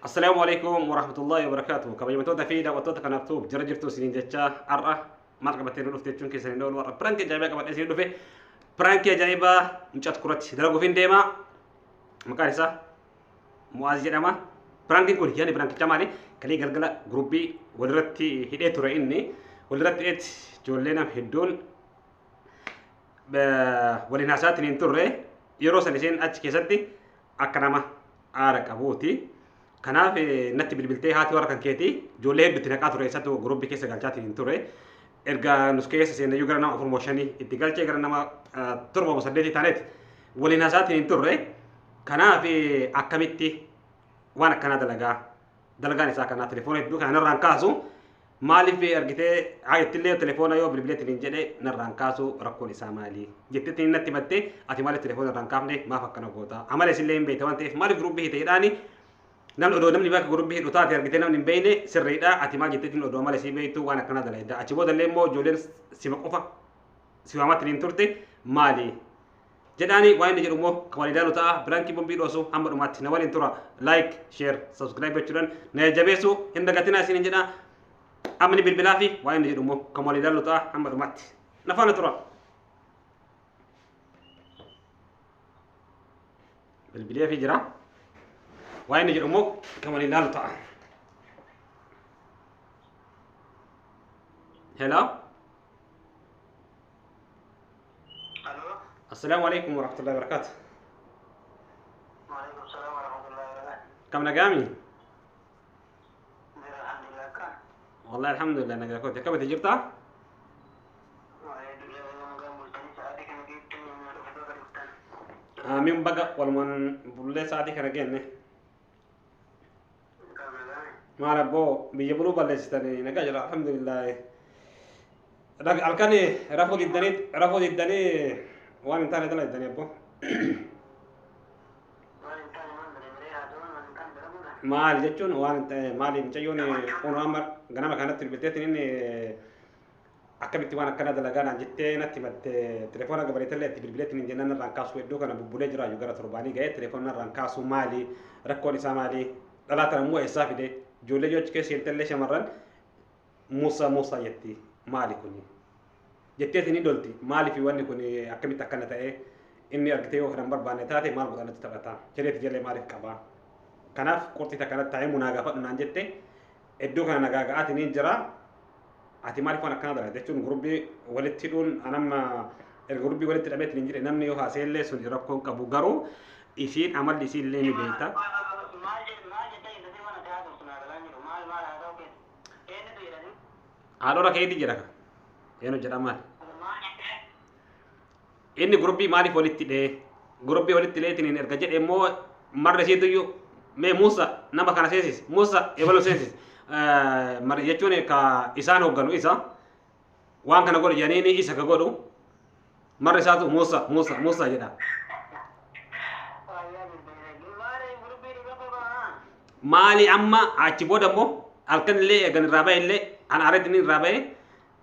Assalaamu alaikum warahmatullahi wabarakatuh. Kabajamtoota fi daawwattoota kanaaf tuub jara jirtu isiniin jecha har'a maal qabattee nu dhufte jechuun keessan hin oolu. Har'a pirankii ajaa'ibaa qabadhee isin dhufe. Pirankii ajaa'ibaa mucaa tokkorratti dalaguuf hin deema. Maqaan isaa Mu'aaz jedhama. Piraankiin kun yaani piraankichaa maali? Kalee galgala guruppii walirratti hidhee ture inni. Walirratti hidheetti ijoollee nama hedduun waliin haasa'aatiin hin turre. Yeroo san isheen achi keessatti akka nama aara qabuuti. Kanaaf natti bilbiltee haati warra kan keeti ijoollee hedduutti naqaa ture isatu guruppii keessa galchaatiin hin turre. Erga nus keessa seenayyuu gara nama 4 moo 5 itti galchee gara nama 7 moo 8 taaneeti waliin haasa'aatiin hin turre. Kanaaf akkamitti waan akkanaa dalagaa dalagaan isaa kanaa telefoona hedduu kana narraan kaasu maaliif argitee ittillee telefoona yoo bilbileetiin hin jedhe narraan kaasu rakkoon isaa maali jetteetiin natti himatte. Ati maaliif telefoona irraan kaafne, maaf akkana goota, amala isillee hin beekte waan ta'eef maaliif guruppii hite jedhaani. Namni odoo namni bakka guruppii hidhu taate argitee namni hin beekne sirriidha. Ati maal jetteetiin odoo amala isii beektu waan akkanaa dalagda? Achi boodallee immoo ijoolleen sima qofa simaamatti hin turte maali jedhaani. Waan inni jedhu immoo kan walii ilaalu ta'a. Piraankii bombii dhoosu hamma dhumaatti na waliin tura. Like, share, subscribe gochuudhaan na jajjabeessu hin dagatinaa isiniin jedha. Amma ni bilbilaa fi waan inni jedhu immoo kan walii ilaalu ta'a. Hamma dhumaatti na faana tura. Bilbilee fi jira. Waan inni jedhu immoo kan walii ilaalu ta'a. Hello. Aloo. Assalaamu alaikum warahmatullahi wabarakatuh. Waalaikum salaam warahmatullahi wabarakatuh. Kam nagaami? Jira, alhamdulillah, kan. Wallahi alhamdulillah, nagaa kooti. Akkamitti jirta? Waa'ee durii nagaan bultanii sa'aatii kana geettu dhufe baga dhuftan. Amiin, baga walumaan bullee sa'aatii kana geenne. Kam nagaami? Maal abboo, biyya buluu balleessitanii? Nagaa jira, alhamdulillah. Halkan rafuu diddanii waan hin taane dalaydanii abboo. Waan hin taane maal dalagee haa ta'u, waan hin taane dalaguudha. Maal jechuun waan hin ta'e maali? Mucayyoon kun amma ganama kanatti bilbilteetiin inni akkamitti waan akkana dalagaa naan jettee natti himatte. Telefoona gabareetallee itti bilbileetiin hin jennaan irraan kaasuu iddoo kana bubbulee jira gara torbaanii ga'ee telefoona irraan kaasuu. Maali rakkoon isaa? Maali? Dhalaa tana immoo eessaa fide? Ijoollee yoo achi keessa seentellee shamarran Musa Musa jetti. Maali kuni jetteetiin ni dolti. Maaliif wanni kun akkamitti akkana ta'e? Inni argitee yoo kana hin barbaanne taate maal godha natti taphata jedheeti jallee maaliif qabaa? Kanaaf qurxii takkanatti taa'ee munaa gaafadhu naan jette. Iddoo kana nagaa ga'aatiin ni jira. Ati maaliif waan akkana dalagde jechuun gurubbii walitti hidhuun anamma erga gurubbii walitti hidhameetiin hin jedhe namni yoo haaseellee sun rakkoon qabu, garuu isiin amalli isiin illee ni beekta. Maal jedhe, maal jettee intalli mana ta'aa turtu naa galaa jiru, maal maal haa ta'u keessa. Eenyutu jedhanii? Haadhora keetii jedha ka eenyu jedha maali? Maal jettee? Inni gurubbii maaliif walitti hidhee, gurubbii walitti hidheetiin erga jedhe immoo marra isiituyyuu mee Musa nama kana seensis, Musa ebalu seensis mara jechuun ka isaan hoogganu isa waan kana godhu jedhanii isa ka godhu marra isaatu Musa Musa Musa jedha. Wayyaa jirtu. Maali gurubbii dhuga qabaa? Maali amma achi booda immoo halkan illee eegan irraa ba'e illee an aaretti inni irraa ba'e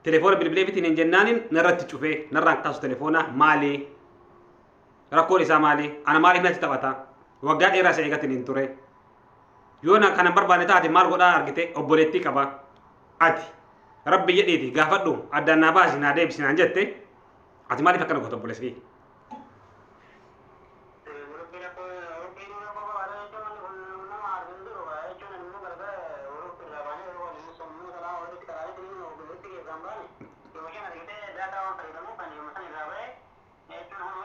telefoona bilbilee bitiin hin jennaanin narratti cufee narraan kaasu telefoona. Maali rakkoon isaa? Maali ana maaliif natti taphata? Waggaa dheeraa isa eegatin hin ture. Yoo na kana hin barbaanne taate maal godhaa? Argite obboleettii qaba. Ati rabbi jedhiiti gaafadhu, addaan naa baasi, naa deebisi naan jette. Ati maaliif akkana goota obboleessi kiyya? Gurubbii rakkoo gurubbii dhuga qabaa jechuun wanni kun nama arginu jiru jechuun immoo gargar gurubbii irraa baanee yeroo waliin sammuu sanaa walitti karaalee walitti keessaan baane yoo isheen argitee daataa waan fayyadamuuf kan yommuu san irraa ba'e jechuun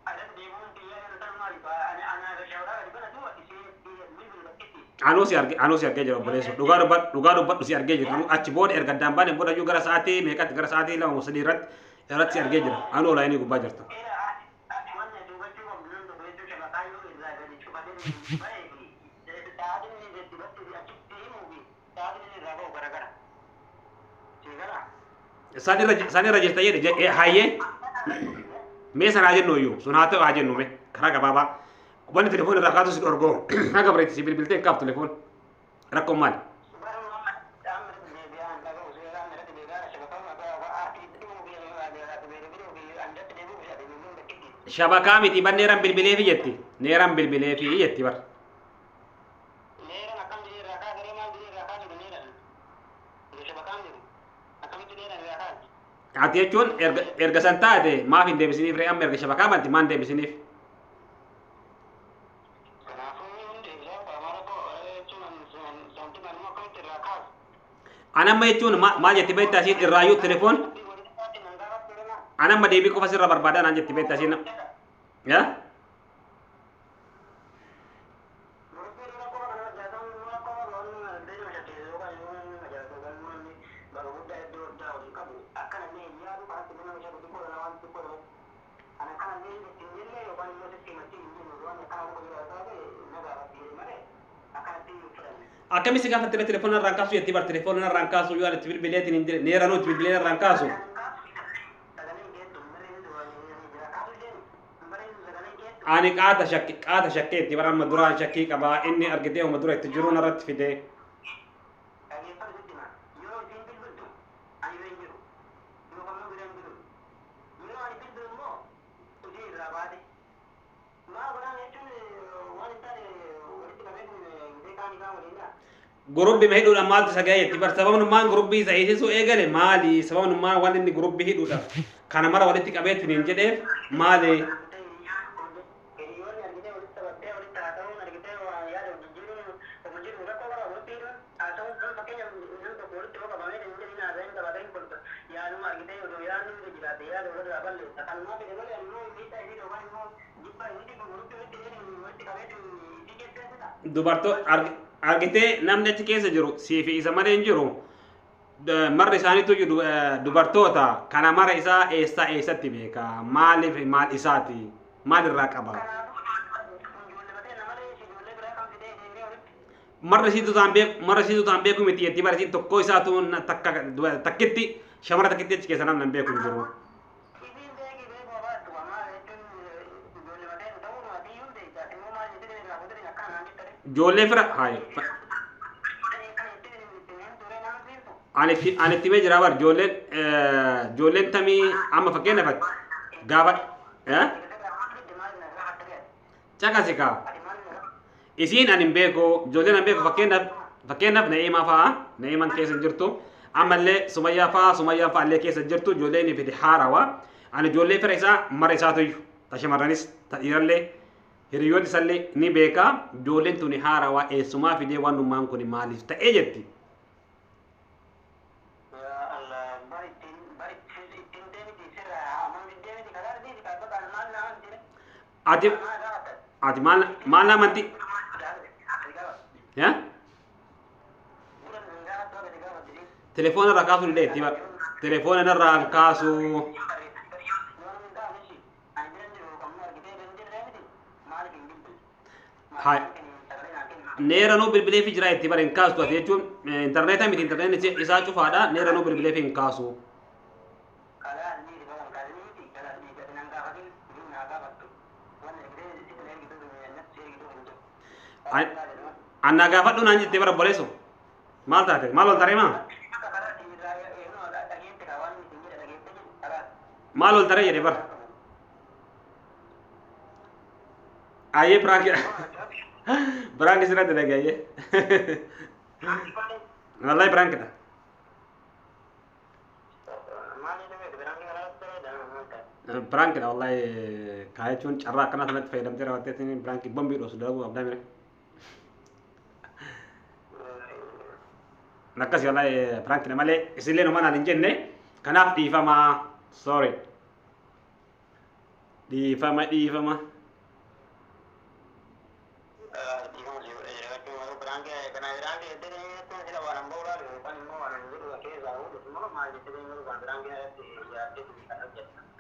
adatti deemuun xiyyaara san maali ani ana shawraa gadi banatu isheen bilbilu bakkitti. Anuu si argee jira obboleessu. Dhugaa dubbadhu, dhugaa dubbadhu, si argee jira. Anuu achi booda erga addaan baane booda iyyuu gara sa'aatii meeqatti, gara sa'aatii 2 moo 3 irratti si argee jira. Anuu olaayinii gubbaa jirta. Wanni ati hubachuu qabdu nan tokko jechuun shabakaa yoo irraa gadi cufatee ba'ee fi sa'aatiin inni itti bakki achitti himuu fi sa'aatiin inni irraa ba'u garagara. Siigala. Isaan irra jirta jedhe hayyee mee sana haa jennu iyyuu sun haa ta'u haa jennu mee karaa gabaabaa wanni telefoon irraa kaatu si dhorgoo haga bareetti si bilbiltee hin kaaftu telefoon, rakkoon maali? Baruma amma deebi'aan dhaga'u seeraan irratti deebi'aan shabakaa itti himuu fi bilbiluu fi andatti deebi'uu fi ati bilbiluun bakkitti. Shabakaa miti ban neeran bilbileefi jetti, neeran bilbileefi jetti bar. Neeran akkam Ati jechuun erga san taate maaf hin deebisiniif ree amma erga shabakaa banti maan deebisiniif? Anamma jechuun maal jetti beektaa isiin irraayyuu telefoon anamma deebii qofa sirra barbaada naan jetti beektaa isiin. Yaa? Akkamitti gaafattee telefoona irraan kaasu jetti bar telefoona irraan kaasu yoo ani itti bilbileetiin hin jedhe neeranuu itti bilbilee irraan kaasu. Ani qaata shakki qaata shakkeetti bara amma duraan shakkii qabaa inni argitee uma dura itti jiruun irratti fidee. Gurubbi ma hidhuudhaan maaltu isa ga'e jetti bar sababnummaan gurubbii isa hiisisuu eegale maali sababnummaan waan inni gurubbii hidhuudhaaf kana mara walitti qabeetiin hin jedheef maali. Dubartoo argitee namni achi keessa jiru sii fi isa malee hin jiru marri isaaniitu dubartoota kana mara isaa eessaa eessatti beeka maaliif maal isaati maal irraa qaba. Marri isiitu ta'an beeku marri isiitu ta'an beeku miti jetti bara isiin tokkoo isaatu takka takkitti shamara takkitti achi keessa namni hin beeku hin jiru. Ijoollee fira hayi ani itti himee jira bar ijoolleen ijoolleen tamii amma fakkeenyaaf gaafa caqasi kaa isiin ani hin beeku ijoolleen ani beeku fakkeenyaaf Na'iimaa fa'a Na'iimaan keessa hin jirtu ammallee Sumayyaa fa'a Sumayyaa fa'a illee keessa hin jirtu ijoolleen inni fide haarawa ani ijoollee fira isaa mara isaatu ta shamarranis ta dhiirallee hiriyoota isallee ni beeka ijoolleen tuni haarawaa eessumaa fidee waan dhummaan kun maaliif ta'ee jetti. Ati ati maal maal amanti? Yaa? Telefoona irraa kaasuu illee itti telefoona irraa kaasuu. Neeranuu bilbilee fi jira itti bara hin kaastu ati jechuun intarneeta miti intarneetni isaa cufaadha neeranuu bilbilee fi hin kaasu. Annaa gaafadhu naan jettee bara obboleessu maal taate maal ol taree maa maal ol taree jedhe bara. Ayyee piraanki piraanki sirratti dalage ayyee. Wallahi piraankidha. Piraankidha wallahi kaa jechuun carraa akkanaa sanatti fayyadamtee raawwatteetiin piraankii bombii dhoosu dalaguu qabdaa mire. Akkasii wallahi piraankidha malee isinillee numa naan hin jenne kanaaf dhiifama sorry dhiifama dhiifama.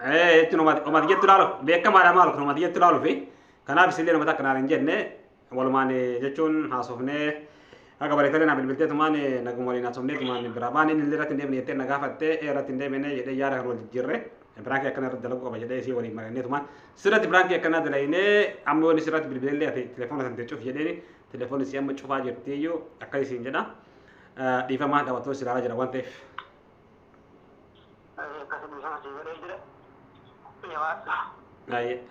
Jechuun omati jettu laalu beekamaadha maalu kun omati jettu laalu fi kanaaf isinillee nama takka naan hin jenne walumaan jechuun haasofnee haga bareedalee naa bilbiltee tumaan naguma waliin haasofnee tumaan biraa baan inni illee irratti hin deemne jettee na gaafattee irratti hin deemne jedhee yaada kan wal jijjiirre biraankii akkana irratti dalaguu qaba jedhee isii waliin mari'annee tumaan sirratti biraankii akkana dalaginee amma yoon sirratti bilbileellee ati telefoona san cuf jedheeni telefoonni isii amma cufaa jirtiiyyuu akkas isiin jedha dhiifamaa daawwattoota si ilaalaa jira waan ta'eef.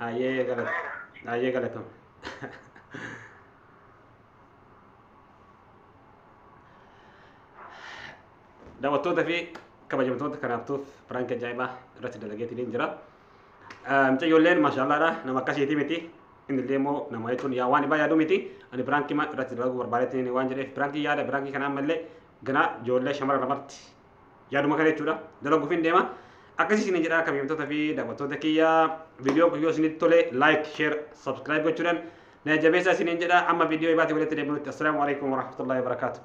Ayyee galata. Ayyee galatama. Daawwattoota fi Kabajamtoota kanaaftuuf prank ajaa'ibaa irratti dalageetiin jira. Mucayyoolleen maashaallaadha, nama akkasiiti miti. Inni illee immoo nama jechuun yaa waan dhibaa yaaduu miti. Ani prankii irratti dalaguu barbaadeetiin waan jedheef prankii yaada prankii kana ammallee ganaa ijoollee shamara lamatti yaaduma kana jechuudha dalaguuf hin deema. Akkasii isiniin jedha kabajamtoota fi daawwattoota kiyya, viidiyoon kun yoo isinitti tole like, share, subscribe gochuudhaan na jabeessaa isiniin jedha. Amma viidiyoo ibaatii walitti deebinutti, assalaamu alaikum warahmatullahi wabarakaatu.